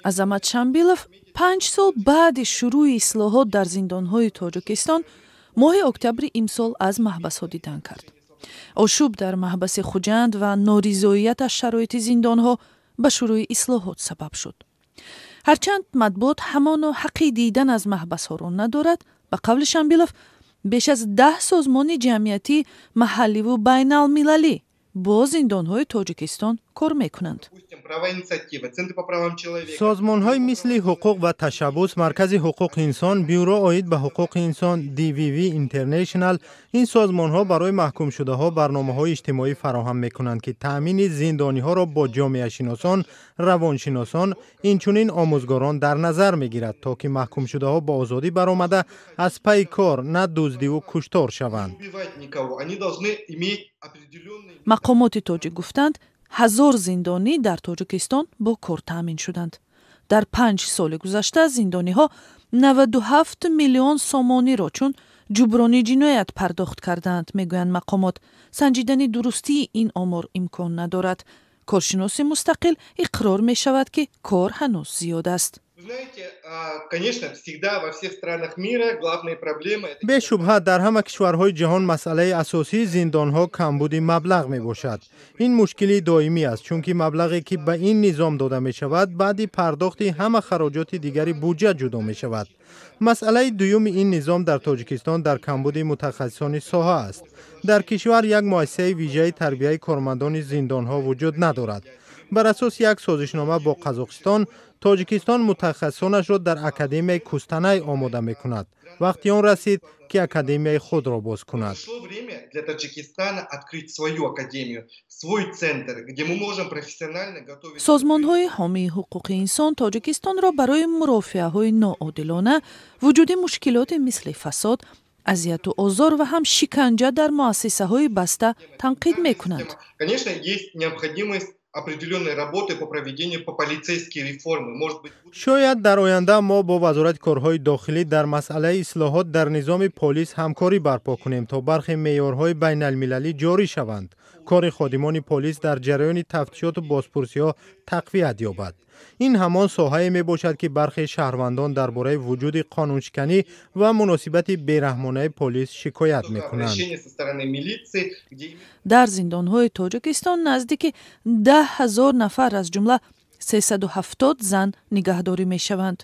Азамат Шамбилов 5 сол баъди шурӯи ислоҳот дар зиндонҳои Тоҷикистон моҳи октябри имсол аз маҳбасҳо дидан кард. Ошӯб дар маҳбаси Хуҷанд ва норизоият аз шароити зиндонҳо ба шурӯи ислоҳот сабаб шуд. Ҳарчанд матбуот ҳамоно ҳаққи дидан аз маҳбасҳоро надорад, ба қавли Шамбилов, беш аз 10 созмони ҷамъиятии маҳалливу байналмилалӣ бо зиндонҳои Тоҷикистон кор мекунанд. Созмонҳои мисли «Ҳуқуқ ва ташаббус», Маркази ҳуқуқи инсон, Бюро оид ба ҳуқуқи инсон, ДВВ Интернешнал. Ин созмонҳо барои маҳкумшудаҳо барномаҳои иҷтимоӣ фароҳам мекунанд, ки таъмини зиндониҳоро бо ҷомеашиносон, равоншиносон, инчунин омӯзгорон дар назар мегирад, то ки маҳкумшудаҳо ба озодӣ баромада, аз пайи кор, на дуздиву куштор шаванд. Мақомоти тоҷик гуфтанд, 1000 зиндонӣ дар Тоҷикистон бо кор таъмин шуданд. Дар 5 соли гузашта зиндониҳо 97 миллион сомониро чун ҷуброни ҷиноят пардохт кардаанд, мегӯянд мақомот. Санҷидани дурустии ин омор имкон надорад. Коршиноси мустақил иқрор мешавад, ки кор ҳанӯз зиёд аст. Знаете, конечно, всегда во всех странах мира главные проблемы. Бешубҳа, дар ҳама кишварҳои ҷаҳон масъалаи асосии зиндонҳо камбуди маблағ мебошад. Ин мушкили доимӣ аст, чунки маблағе, ки ба ин низом дода мешавад, баъди пардохти ҳама хароҷоти дигари буҷа ҷудо мешавад. Масъалаи дуюми ин низом дар Тоҷикистон дар камбуди мутахассисони соҳа аст. Дар кишвар як муассисаи вижаи тарбияи кормандони зиндонҳо вуҷуд надорад. Бар асоси як созишнома бо Қазоқистон, Тоҷикистон мутахассисонашро дар академияи Кустанай омода мекунад. Вақти он расид, ки академияи худро боз кунад. Пришло время для Таджикистана открыть свою академию, свой центр, где мы можем профессионально готовить. Созмонҳои ҳомии ҳуқуқи инсон Тоҷикистонро барои мурофиаҳои ноодилона, вуҷуди мушкилоти мисли фасод, азияту озор ва ҳам шиканҷа дар муассисаҳои баста танқид мекунанд. Конечно, есть необходимость определенной работы по проведению по полицейские реформы. Может быть. Шояд дар оянда мо бо Вазорати корҳои дохилӣ дар масъалаи ислоҳот дар низоми полис ҳамкорӣ барпо кунем, то бархе меъёрҳои байналмилалӣ ҷорӣ шаванд, кори ходимони полис дар ҷараёни тафтишоту бозпурсиҳо тақвият ёбад. Ин ҳамон соҳае мебошад, ки бархе шаҳрвандон дар бораи вуҷуди қонуншиканӣ ва муносибати бераҳмонаи полис шикоят мекунанд. Дар зиндонҳои Тоҷикистон наздики 10 000 нафар, аз ҷумла 370 зан, нигаҳдорӣ мешаванд.